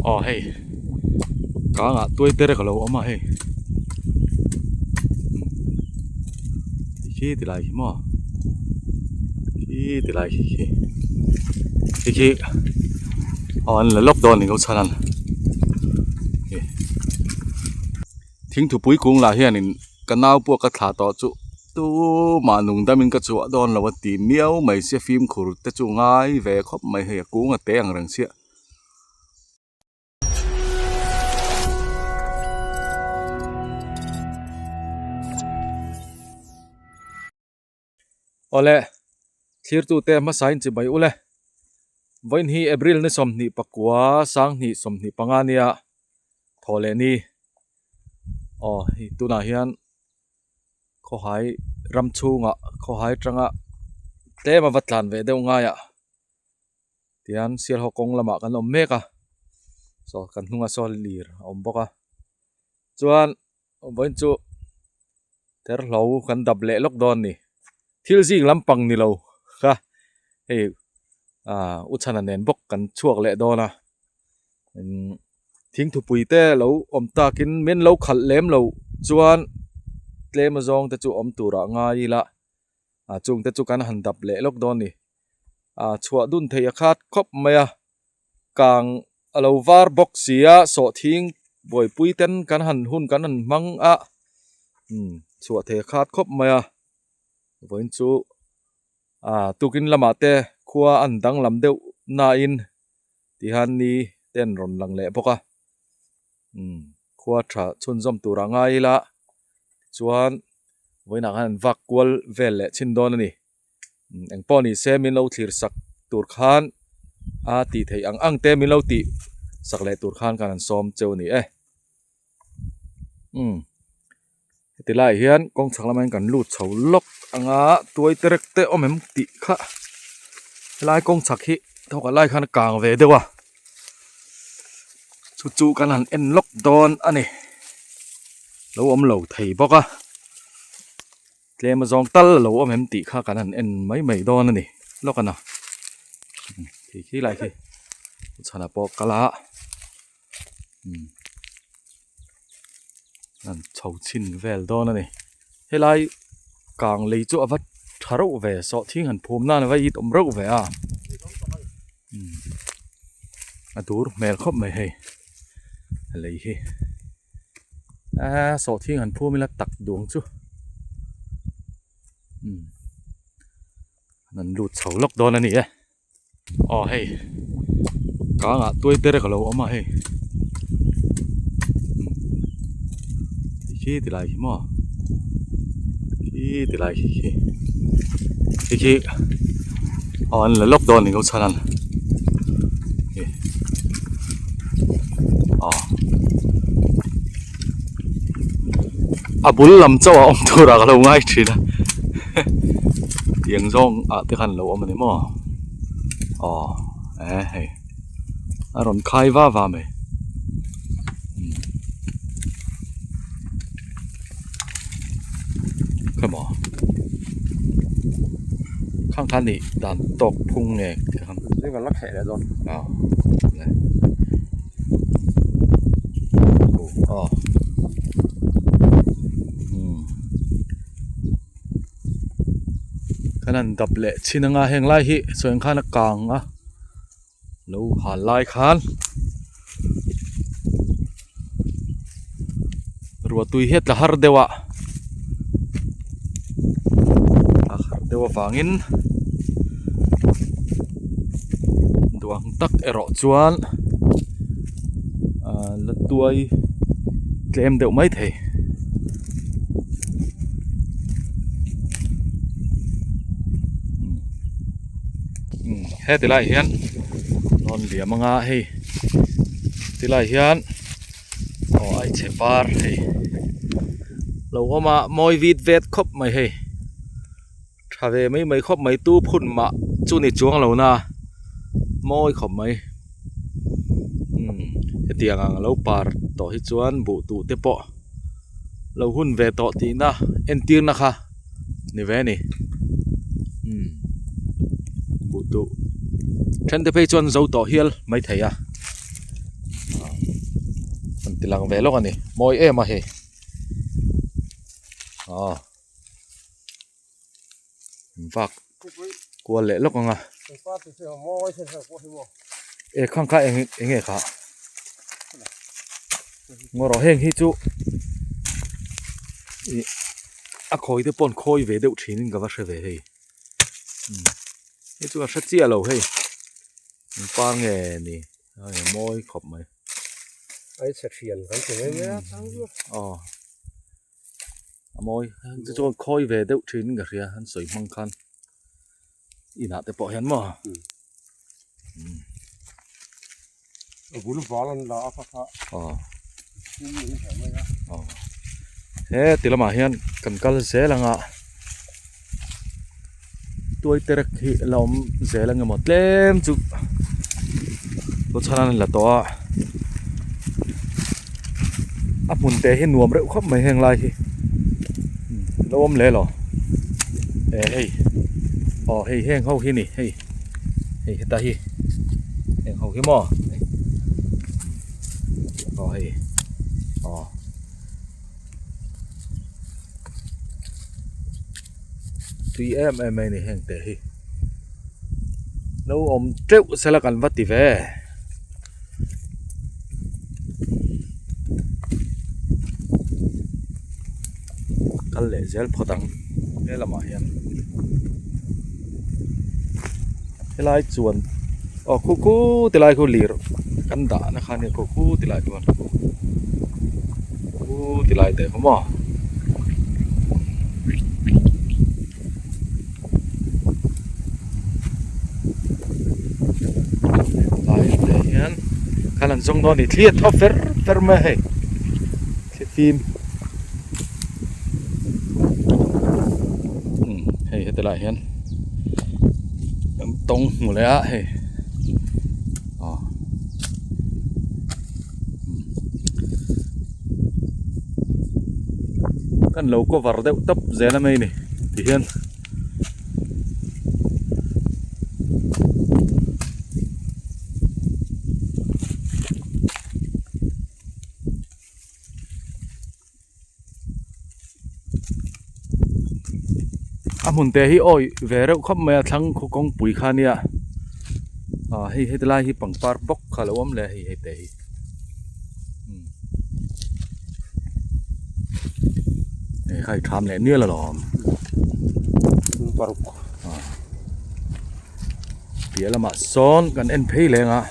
Aw hei kangah tuai te rek alo awm a hei khi ti lai khi maw khi ti lai khi khi khi khi aw an la lawk dawn ni lo chhan an thingthupui kung lah hianin ka nau pawh ka thlah tawh chu tumah nung damin ka chhuah dawn lo a ti miau mai sia fimkhur te chu ngai ve khawp mai hei a kung a te ang reng chiah. Awle, thlirtute hmasain chibai ule. Vawiin hi April ni 24 2025 nia thaw leh ni. Aw, hei tunah hian khawhai ram chhungah khawhai tanga tlem a va tlan ve deuh ngaiah tihian Sialhawk kawng lamah kan awm mek a, saw kan hnungah saw lir a awm bawk a. Chuan Vawiin chu therhlo kan dap leh lawk dawn a ni. Thil zing lampang ni lo kha hei ah u chhana nen bawk kan chhuak leh dawn a. Imm thingthupui te lo awm takin min lo khalh lem lo chuan tlem azawng te chu awm turah ngai ila ah chung te chu kan han dap leh lawk dawn a ni. Ah chhuah dun theih a khat khawp mai a. Kang a lo var bawk si a, sawhthing buaipui ten kan han hun kan han hmang a, umm chhuah thei a khat khawp mai a, vawiin chu ah tukin lamah te khua an danglam deuh nain tihian ni te an rawn lang leh bawk a, umm khua tha chhunzawm tur a ngai ila tichuan vawiinah khan an vak kual vel leh chhin dawn a ni. Eng pawh ni se min lo thlir sak tur khan a tih theih ang ang te min lo tih sak leh tur khan kan han sawm cheu a ni e. Umm heti laiah hian kawng chhak lamah hian kan lut chho lawk ang a tuai te rek te awm em tih kha helai kawng chhak hi thawkah lai khan a kang ve deuh a chu chu kan han en lawk dawn a ni lo awm lo thei bawk a. Tlem a zawng tal a lo awm em tih kha kan han en mai mai dawn a ni lawk a na khi khi lai khi chhana pawh kal a an chho chhin vel dawn a ni helai kang lei chu a va tha reuh ve sawhthing han phum nan a va it awm reuh ve a a dur hmel khawp mai hei a lei hi. Aaa sawhthing han phum ila tak duang chu umm an lut chho lawk dawn a ni e aw hei kangah tuai te rek a lo awm a hei khi ti lai khi maw khi ti lai khi khi khi khi aw an la lawk dawn a ni lo chhan an. A bul lam chauh a awm tur ah ka lo ngai thin a tiang zawng ah te khan lo awm a ni maw aw e hei a rawn khai va va mai come on khang khan nih dan tawk phung nge River la kheh leh dawn. Aw le. Aw. Um. Kan han dap leh chhin anga heng lai hi sawi ang khan a kang a lo hal lai khan ruahtui hi a tla har deuh a a har deuh avangin duang tak erawh chuan ahh la tuai tlem deuh mai thei. Heti lai hian rawn liam anga hei ti lai hian aw ai chhe par hei lo awm a mawi vit vet khawp mai hei tha ve mai mai khawp mai tu phun mah chu ni chuang lo na mawi khawp mai umm hetiang ang lo par tawh hi chuan buh tuh te pawh lo hun ve tawh tihna entirna kha. Ni ve a ni umm buh tuh then te phei chuan zo tawh hial maithei a. An ti lang ve lawk a ni mawi em a hei aw vak kual leh lawk ang a e khang kha eng eng nge kha ngaw rawh heng hi chu ih a khawi te pawh an khawi ve deuh thin in ka va hre ve hei hei chu a hre chiah lo hei eng par nge ni. A eng mawi khawp mai. Ai chhe thian kan ti mai mai a chang chu. Aw. A mawi. Chu chuan khawi ve deuh thin in ka hria an sawi hmang khan. Inah te pawh hian maw. A bul val an la a kha kha. Aw. Aw. He ti lamah hian kan kal zel anga tuai terek hi la awm zel ang emaw tlem chu chu chhan an la tawh a a hmun te hi nuam reuh khawp mai heng lai hi lo awm leh lo e hei aw hei heng ho hi ni hei hei heta hi heng ho hi maw aw hei aw. Tui em em mai a ni heng te hi lo awm teuh sela kan va ti ve kal leh zel phawt ang he lamah hian helai chuan aw khu khu ti lai khu lir kan dah na kha nia khu khu ti lai chuan khu ti lai te kha maw. Lai te hian khan an zawng dawn a ni thli a thaw fer fer mai a hei thli fim umm hei heti lai hian an tawng hmu leh a hei aw kan lo cover deuh tawp zel a mai ni ti hian. A hmun te hi awi ve reuh khawp mai a thlang khaw kawngpui kha nia ah hei heti lai hi pangpar bawk kha a lo awm leh a hei hei te hi hei kha i tham leh nual alawm piah lamah sawn kan en phei leng a.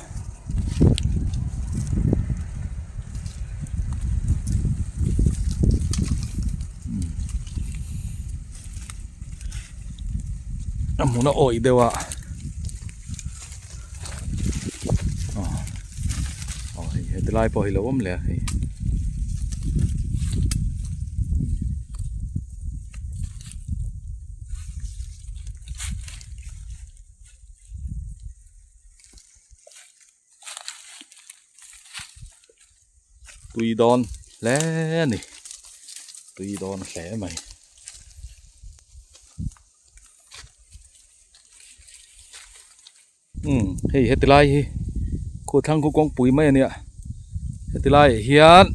A hmun a awih deuh a aw hei heti lai pawh hi lo awm leh a hei. Tui dawn hle a ni tui dawn hle mai. Umm hei heti lai hi khuthlang khu kawngpui mai a nia heti laiah hian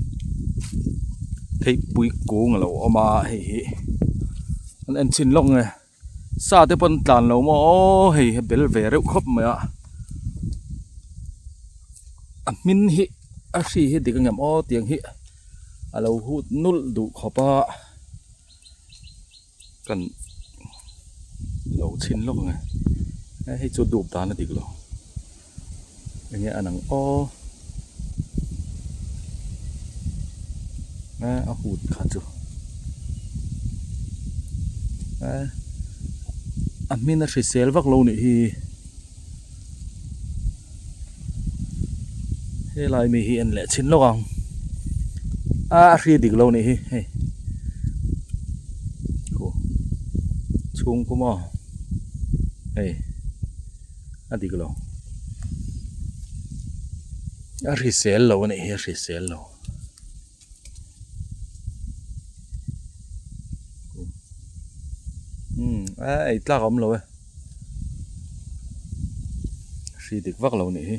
theipui kung a lo awm a hei hi an en chhin lawk nge. Sa te pawn tlan lo maw aw hei he bel ve reuh khawp mai a a hmin hi a hri hi dik ang em aw tiang hi a lo hut nulh duh khawp a kan lo chhin lawk ang e hei chu dup dan a dik lo enge an ang aw a hut kha chu a hmin a hrisel vak lo nih hi helai mi hi en leh chhin lawk ang a hri dik lo nih hi hei chhung pawh maw hei. A dik lo. A hrisel lo a nih hi a hrisel lo. Umm a ei tlak a awm lo e. Hri dik vak lo a nih hi.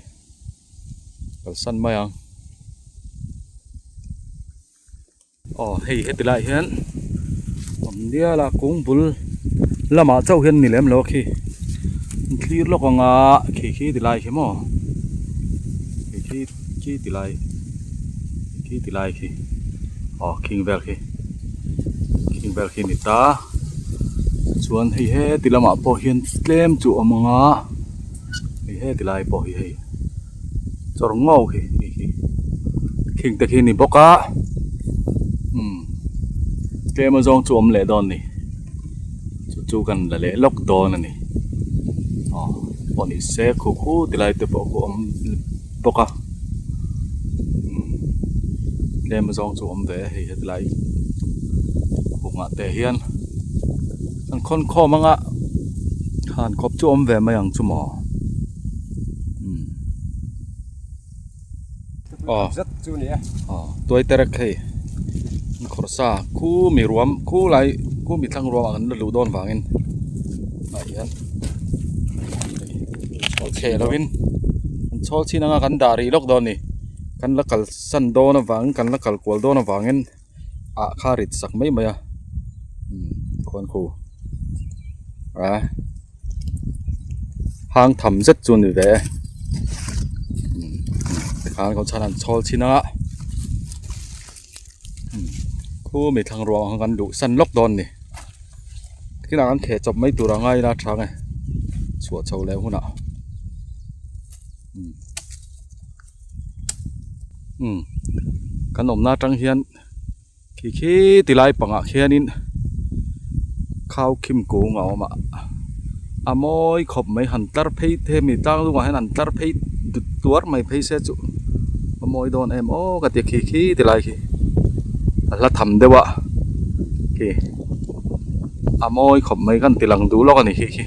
Kalsan mai ang. Aw hei heti lai hian awm dial a kung bul lamah chauh hian ni lem lo a khi an thlir lawk ang a khi khi ti lai khi maw khi khi khi ti lai khi ti lai khi aw khing vel khi khing vel khi a ni ta chuan hei heti lamah pawh hian tlem chu a awm ang a hei heti lai pawh hi hei. Chawr ngau khi hei hi khing te khi a ni bawk a umm tlem a zawng chu awm leh dawn a ni chu chu kan la leh lawk dawn a ni aw pawh ni se khu khu ti lai te pawh khu a awm bawk a umm tlem a zawng chu awm ve a hei heti lai kungah te hian an khawn khawm ang a han khawp chu awm ve mai ang chu maw. Zet chu ni e. Tuai terek hei an khawrh sa khu mi ruam khu lai khu mi thlang ruam ah kan la luh dawn vangin ah hian chhawl chhe lovin an chhawl chin anga kan dah rih lawk dawn a ni kan la kal san dawn avangin kan la kal kual dawn avangin ah kha rit sak mai mai a khuan khu a. Hang tham zet chu a ni ve e tikhan kawng chhan an chhawl chhin a khu mi thlang ruang ang kan duh san lawk dawn a ni kinah kan kheh chawp mai tur a ngai ila tha nge chhuah chho leh hunah umm kan awmna atang hian. Khi khi ti lai pangah khianin khau khim kung a awm a a mawi khawp mai han tlar phei te mi tlang lungah hian han tlar phei dut tuar mai phei se chu a mawi dawn em aw ka ti khi khi ti lai khi a hla tham deuh a khi a mawi khawp mai kan ti lang duh lawk a ni khi khi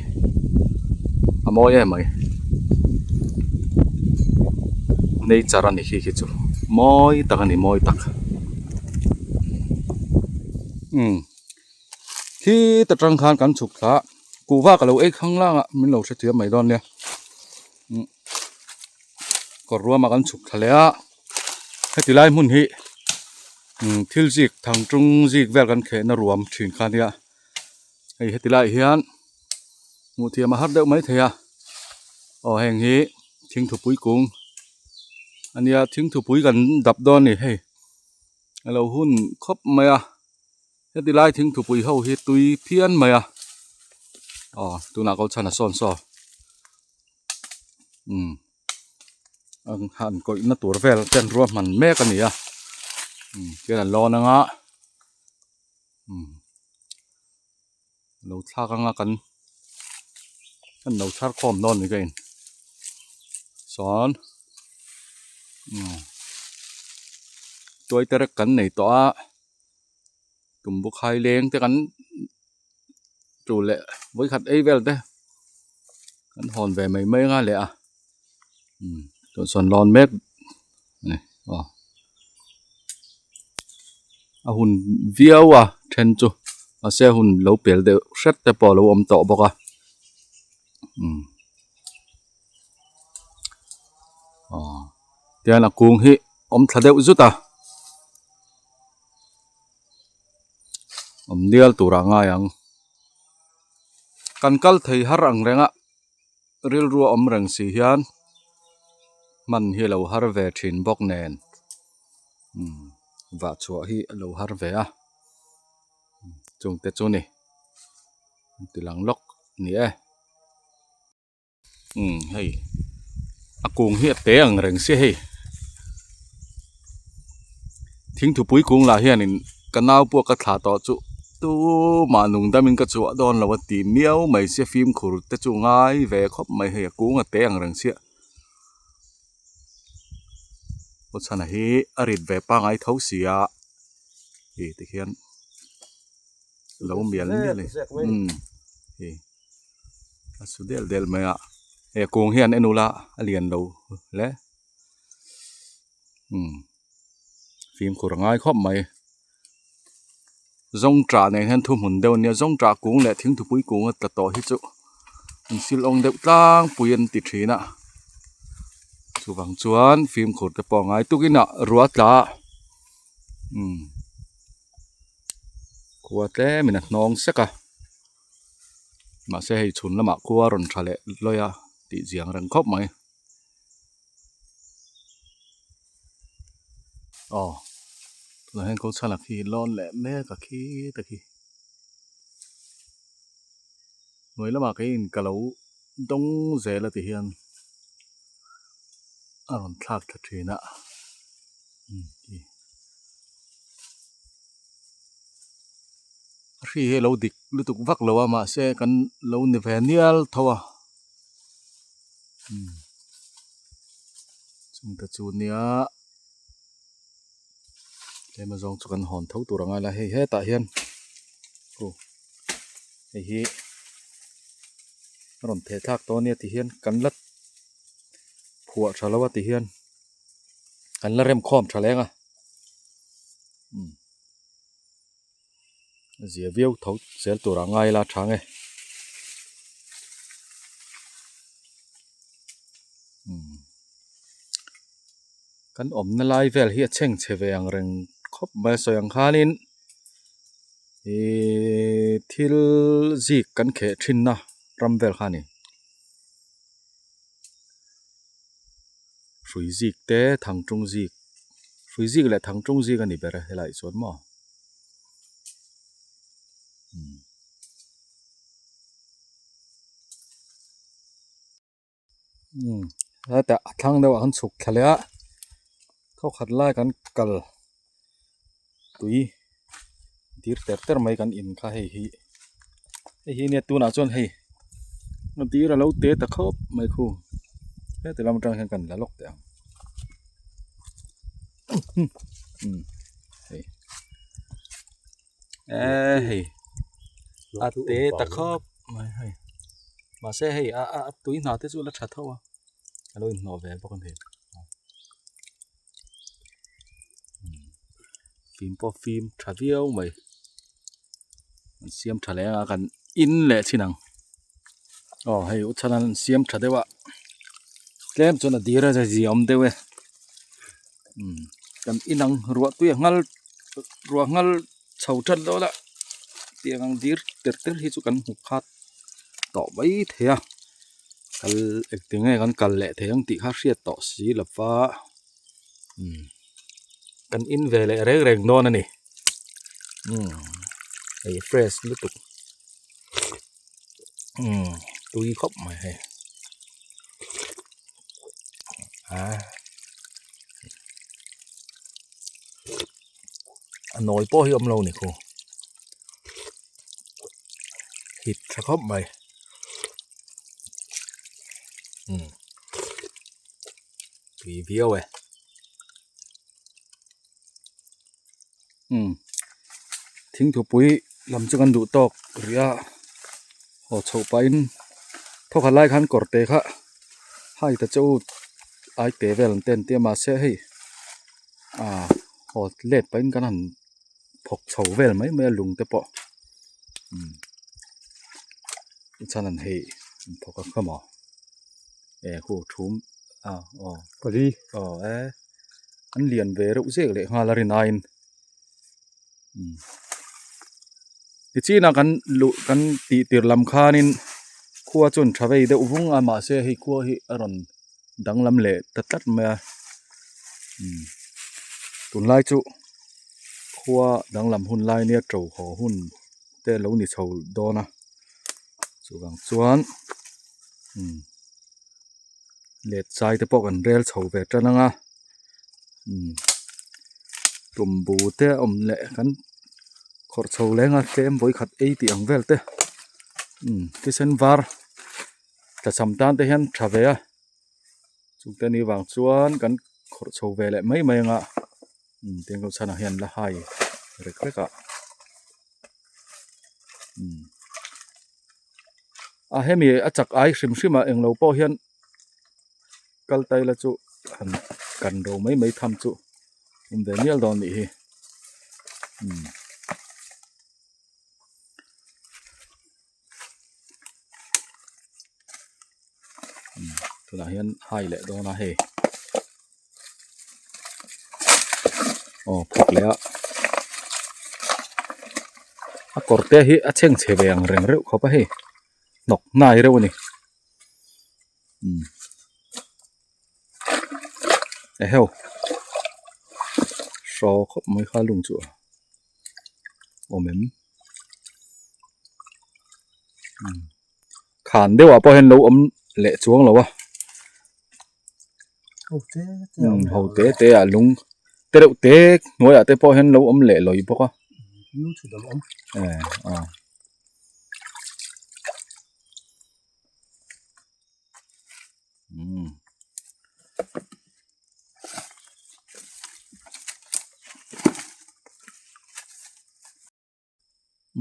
a mawi em mai nature a ni khi khi chu mawi tak a ni mawi tak. Umm khi ta tang khan kan chhuk thla a kuhva ka lo ei khang lang a min lo hrethiam mai dawn nia umm kawr ruama kan chhuk thla leh a heti lai hmun hi umm thil zik thang tung zik vel kan khehna ruam thin kha nia hei heti laiah hian hmuh thiam a har deuh mai thei a aw heng hi thingthupui kung a nia thingthupui kan dap dawn a ni hei. A lo hun khawp mai a heti lai thingthupui ho hi tui phian mai a aw tunah ko chhan a sawn saw umm an han kawih na tur vel te an ruahman mek a ni a umm tihian an lawn anga umm lo thlak anga kan kan lo thar khawm dawn ni ka in sawn umm tuai terek kan nei tawh a tumbu khai leng te kan tul leh vawikhat ei vel te kan hawn ve mai mai anga leh a umm tun sawn lawn mek a ni aw a hun viau a then chu mahse hun lo pel deuh hret te pawh a lo awm tawh bawk a umm aw tihian a kung hi awm thla deuh zut a awm dial turah a ngai ang kan kal thei har ang reng a. Rilru a awm reng si hian hman hi a lo har ve thin bawk nen umm vah chhuah hi a lo har ve a chung te chu ni an ti lang lawk a ni e umm hei a kung hi a te ang reng sia hei thingthupui kung lah hianin ka nau pawh ka thlah tawh chu. Tumah nung damin ka chhuah dawn lo a ti miau mai sia fimkhur te chu ngai ve khawp mai hei a kung a te ang reng chiah. Aw chhana hi a rit ve pangai tho si a ih tikhian lo mial mial a ni umm ih a su del del mai a he kung hian en ula a lian lo hle umm fimkhur a ngai khawp mai. Zawngṭah nen hian thuhmun deuh a nia zawngṭah kung leh thingthupui kung a tla tawh hi chu an sil awng deuh tlangpui an ti thin a chuvang chuan fimkhur te pawh a ngai tukin ah ruah a tla a umm. Khua tlemin a hnawng sek a mahse hei chhun lamah khua a rawn tha leh lawi a tih ziang reng khawp mai. Aw tunah hian kawng chhan ah khi lawn leh mek a khi te khi hnuai lamah keiin ka lo dawng zel a ti hian a rawn thlak thla thin a a hri hi a lo dik lutuk vak lo a mahse kan lo ni ve nial tho a chung te chu nia tlem azawng chu kan hawn tho tur a ngai la hei hetah hian aw hei hi a rawn theh thlak tawh a nia ti hian kan la phuah tha lo a ti hian kan la rem khawm tha leng a umm zia viau tho zel tur a ngai la tha nge umm kan awmna lai vel hi a chheng chhe ve ang reng khawp mai a sawi ang khanin ihh thil zik kan kheh thinna ram vel kha a ni. Hrui zik te thangtung zik hrui zik leh thangtung zik a ni ber e helaiah chuan maw umm hetah a thlang deuh ah khan chhuk thla leh a thawkhat lai kan kal tui dir ter ter mai kan in kha hei hi hei hi nia tunah chuan hei a dir a lo te ta khawp mai khu heti lam atang hian kan la lawk teh ang umm hei eee hei a te ta khawp mai hei mahse hei a a tui hna te chu a la tha tho a a lo inhnawh ve bawk a ni. Fim pawh fim tha viau mai an siam tha leh anga kan in leh chin ang aw hei u chhan an siam tha deuh a tlem chuan a dir a zia awm deuh e umm kan in ang ruah tui a nghal ruah nghal chho tan dawn a tiang ang dir ter ter hi chu kan hmu khat tawh mai thei a kal engtin nge kan kal leh thei ang tih kha hriat tawh si lova umm kan in ve leh reng reng dawn a ni umm hei fresh lutuk umm tui khawp mai hei ah a nawi pawh hi a awm lo ni khaw hit tha khawp mai umm tui viau e umm thingthupui lam chu kan duh tawk rih a haw chhoh pahin thawkhat lai khan kawr te kha hai ta che u ai te vel an te an tia mahse hei ah haw let pahin kan han phawk chho vel mai mai a lung te pawh umm chuan an hei an phawk a kha maw eh khu thum a aw pali aw e an lian ve reuh zek leh nghal a rin aiin umm tichinah kan luh kan tih tir lam khanin khua chuan tha vei deuh vung a mahse hei khua hi a rawn danglam leh ta tlat mai a umm tunlai chu khua danglam hun lai nia to haw hun te lo ni chho dawn a chuvang chuan umm let zai te pawh kan rel chho ve tan ang a umm tumbu te a awm leh kan khawrh chho leng a tlem vawikhat ei tih ang vel te umm thisen var tlachham tan te hian tha ve a chungte ni vang chuan kan khawrh chho ve leh mai mai anga umm tin ko chhanah hian la hai rek rek a umm a hemi a chak ai hrim hrim a englo pawh hian kal ta ila chu han kan ro mai mai tham chu awm ve mial dawn nih hi umm. Tunah hian hai leh dawn a hei aw phawk leh a. A kawr te hi a chheng chhe ve ang reng reuh khawp a hei hnawk hnai reuh a ni umm eheu hraw khawp mai kha lung chu a awm em umm khan deuh ah pawh hian lo awm leh chuang lo a umm ho te te ah lung te reuh te hnuaiah te pawh hian lo awm leh lawi bawk a eh aw.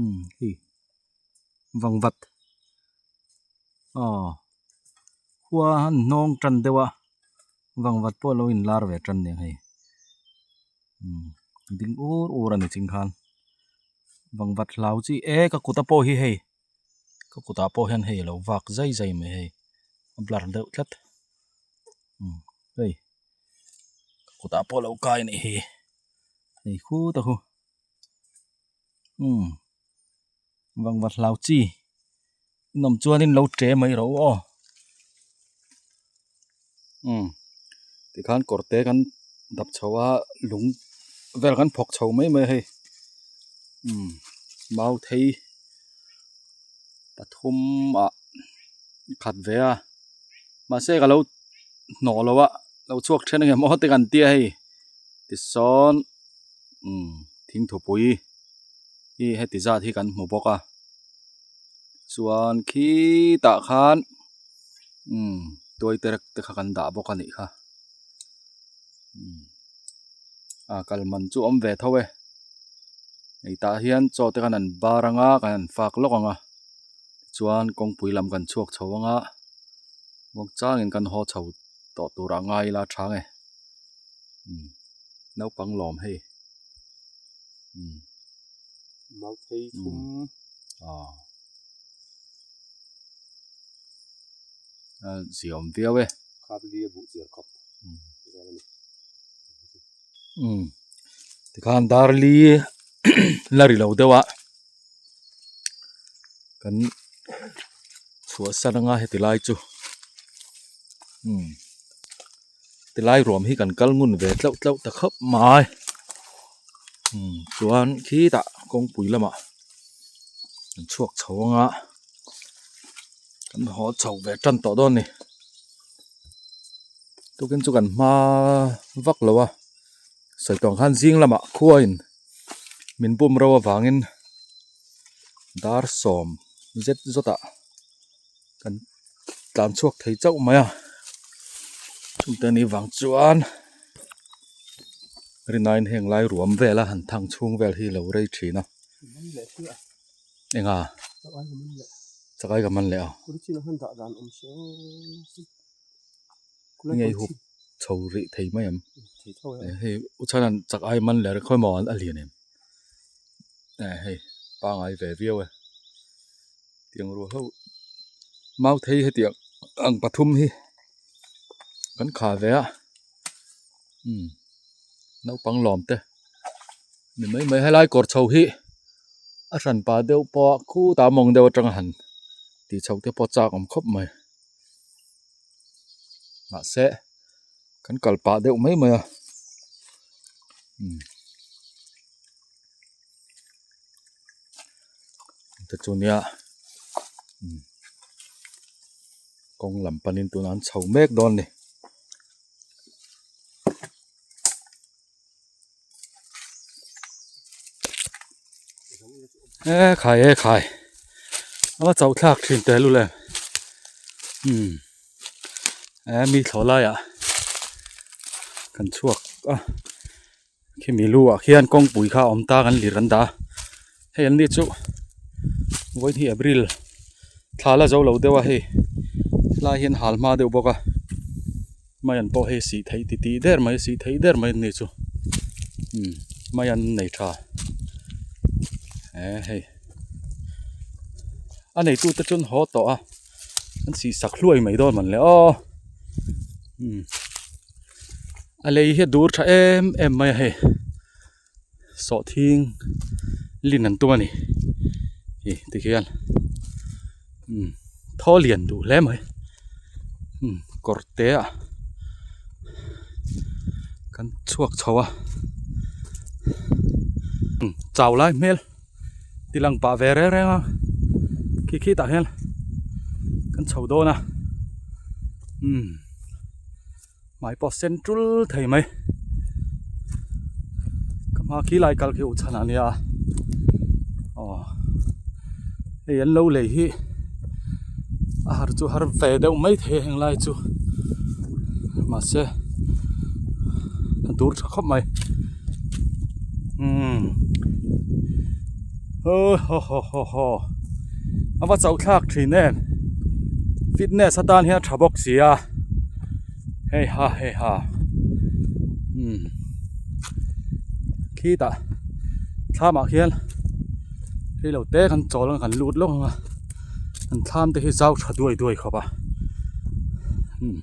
Umm hei vangvat aw khua han hnawng tan deuh a vangvat pawh a lo in lar ve tan nia hei umm ding ur ur a ni ching khan vangvat hlau chi e ka kut a pawh hi hei ka kutah pawh hian hei a lo vak zai zai mai hei a blur deuh tlat umm hei ka kutah pawh a lo kai a nih hi hei khut a khu. Umm vangvat hlau chi inawm chuanin lo ṭe mai rawh u aw umm tikhan kawr te kan dap chho a lung vel kan phawk chho mai mai a hei umm mau thei pathum ah khat ve a mahse ka lo hnawh lo a lo chhuak then ang em aw te kan tia hei tisawn. Umm thingthupui hi heti zat hi kan hmu bawk a chuan khitah khan umm tuai terek te kha kan dah bawk a nih kha umm a kal man chu a awm ve tho e hei tah hian chaw te khan an bar ang a kan han fak lawk ang a chuan kawngpui lam kan chhuak chho ang a muangchangin kan haw chho tawh tur ah ngai ila a tha nge umm. Naupang lawm hei umm Mau thei thum aw a ziawm viau e Khap li a buh chiar khawp vel a ni. Umm tikhan dar li la ri lo deuh a kan chhuah san anga heti lai chu umm. Tilai ruam hi kan kal ngun ve tlauh tlauh ta khawp mai umm chuan khitah kawngpui lamah an chhuak chho ang a kan haw chho ve tan tawh dawn a ni tukin chu kan hma vak lo a sawi tawng khan zing lamah khuain min bum ro avangin dar sawm zet zawtah kan tlan chhuak thei chauh mai a chungte ni vang chuan rinain heng lai ruam vela han thang chhung vel hi lo rei thin a enga chakai ka man leh a ngei hup chho rih thei mai em hei u chhan chakai man leh khawi maw a lian em hei pangai ve viau e. Tiang rual ho mau thei hetiang ang pathum hi kan kha ve a umm naupang lawm te ni mai mai helai kawr chho hi a hran pah deuh pawh a khutah mawng deuh atanga han tih chhoh te pawh a chak awm khawp mai mahse kan kal pah deuh mai mai a umm. Te chu nia kawng lam panin tunah an chho mek dawn a ni. E khai e khai a va chauh thlak thin teh lul em umm e mi thlawh laiah kan chhuak a. Khimi lu ah khian kawngpui kha a awm ta kan lir kan dah a hei an ni chu vawiin hi April thla la zo lo deuh a hei helai hian hal hma deuh bawk a mai an pawh hei sih theih ti tih der mai sih theih der mai an ni chu umm mai an nei tha eh hei a neitu te chu an haw tawh a an sih sak hluai mai dawn man le aw umm. A lei hi a dur tha em em mai a hei sawhthing Lin an tum a ni ih tikhian umm thaw lian duh hle mai umm kawr te ah kan chhuak chho a umm chau lai hmel ti lang pah ve reng reng a khi khi tah hian kan chho dawn a umm. Hmai pawh sen tul thei mai ka hma khi lai kal khi u chhan a nia aw hei an lo lei hi a har chu har ve deuh mai thei a heng lai chu mahse a dur tha khawp mai umm haw haw haw haw haw a va chauh thlak thin em fitness atan hian a tha bawk si a. Hei ha hei ha umm khitah thlamah khian rei lo te kan chawl ang kan lut lawk ang a an thlam te hi zau tha duai duai khawp a umm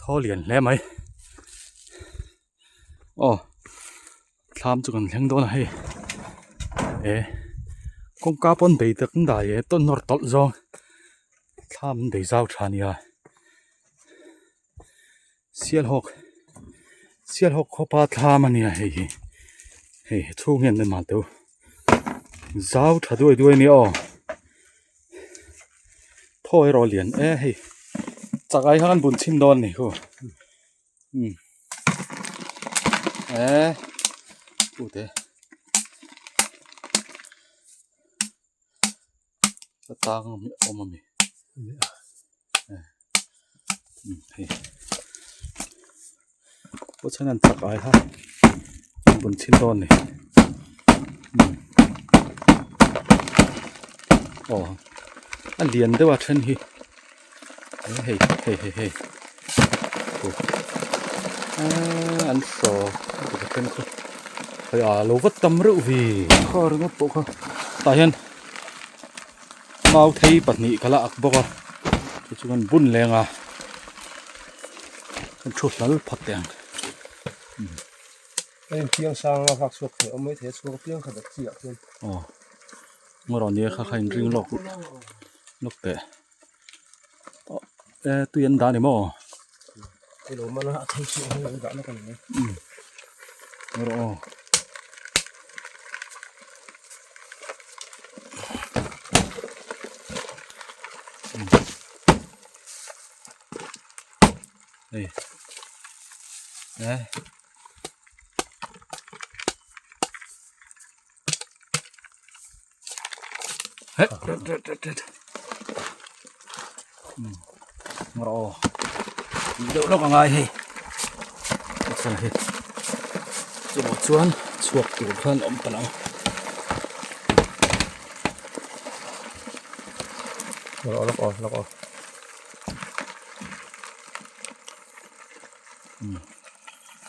thaw lian hle mai aw. Thlam chu kan thleng dawn a hei e kawngka pawn bei tak an dai e tawn nawr tawlh zawng thlam an bei zau tha nia sialhawk sialhawk khawpa thlam a nia hei hi hei chhung hian an mal teuh zau tha duai duai a nia aw thaw erawh a lian e hei chak ai khan an bun chhin dawn a ni khu. Um eh ute ka tang ami awm ami eh um hei pawh chuan an chak ai kha an bun chhin dawn a ni um aw a lian deuh a then hi. Hei hei hei hei aaa an saw ka then khaw hei a lo va tam reuh ve kha ringawt pawh kha tah hian mau thei pahnih ka la ak bawk a chu chu kan bun leng a kan thu hlal phawt teh ang. A infiang sang a vak chhuak thei awm mai thei a chhuak apiang kha dat chiah khian. Aw ngaw nia kha kha inring lawk lawk teh. E tui an dah ni maw ilo mana a thei chu an dah na kan ni um rawh aw hei e Rawh deuh lawk a ngai hei chuan hei chuvang chuan chhuak tur khan awm palh ang. Rawh lawk aw lawk aw.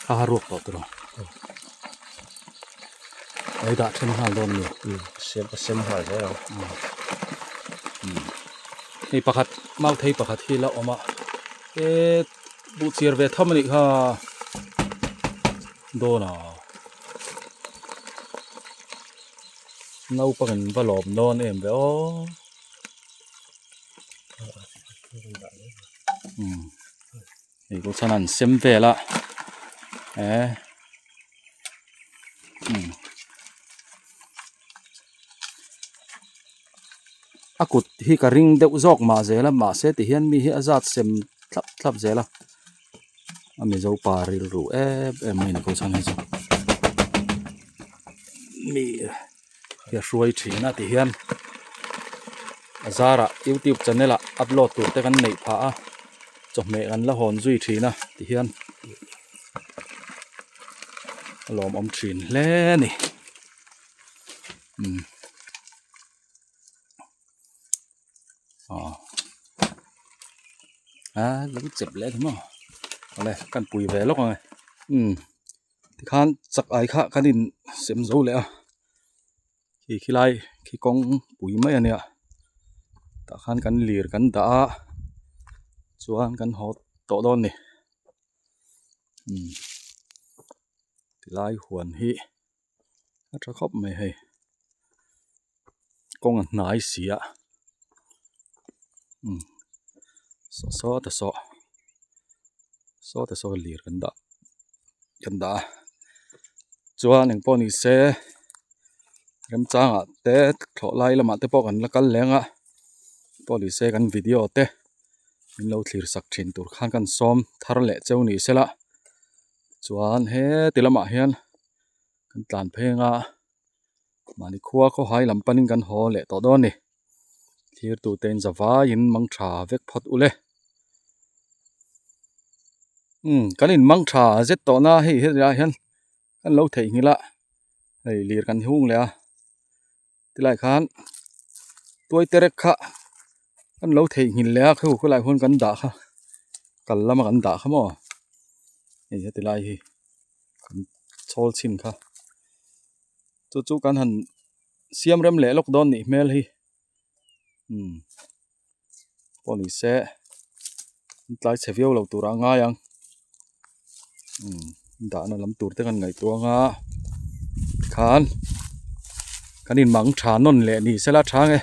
A ha ruak tawh tawh a dah then nghal dawn a ni sem a sem nghal zel ang hei pakhat mau thei pakhat hi la awm a e buh chir ve tham a nih kha dawn a naupangin va lawm dawn em ve aw. Hei pawh chuan an sem vel a eh umm a kut hi ka ring deuh zawk mah zel a mahse ti hian mi hi a zat sem thlap thlap zel a a mizo pa rilru em em mai a ni ko chuan hei chu mi hi a hruai thin a ti hian a zarah youtube channel ah upload tur te kan neih phah a chawhmeh kan la hawn zui thin a ti hian a lawmawm thin hle a ni umm aw a lo chep leh ni maw awle kan pui ve lawk ang e umm tikhan chak ai kha kan in sem zo leh a. Khi khilai khi kawng pui mai a nia tah khan kan lir kan dah a chuan kan haw tawh dawn a ni umm tilai huan hi. A tha khawp mai hei kawng a hnai si a umm saw saw ta saw saw ta saw lir kan dah kan dah a chuan engpawh ni se remchangah te thlawh lai lamah te pawh kan la kal leng a pawh ni se kan video te min lo thlir sak thin tur khan kan sawm thar leh cheu ni sela chuan heti lamah hian. Kan tlan pheng a mahni khua khawhai lam panin kan haw leh tawh dawn a ni thirtute in za vaiin mang tha vek phawt ule umm kan in mang tha zet tawh na hei helaiah hian kan lo theihnghilh a hei lir kan hung leh a tilai khan tuai terek kha kan lo theihnghilh leh a khu khulai hun kan dah kha kal lama kan dah kha maw hei heti lai hi. Kan chhawl chhin kha chu chu kan han siam rem leh lawk dawn nih hmel hi umm pawh ni se an tlai chhe viau lo turah a ngai ang umm dahna lam tur te kan ngaihtuah anga tikhan kan in mang tha nawn leh ni sela tha nge.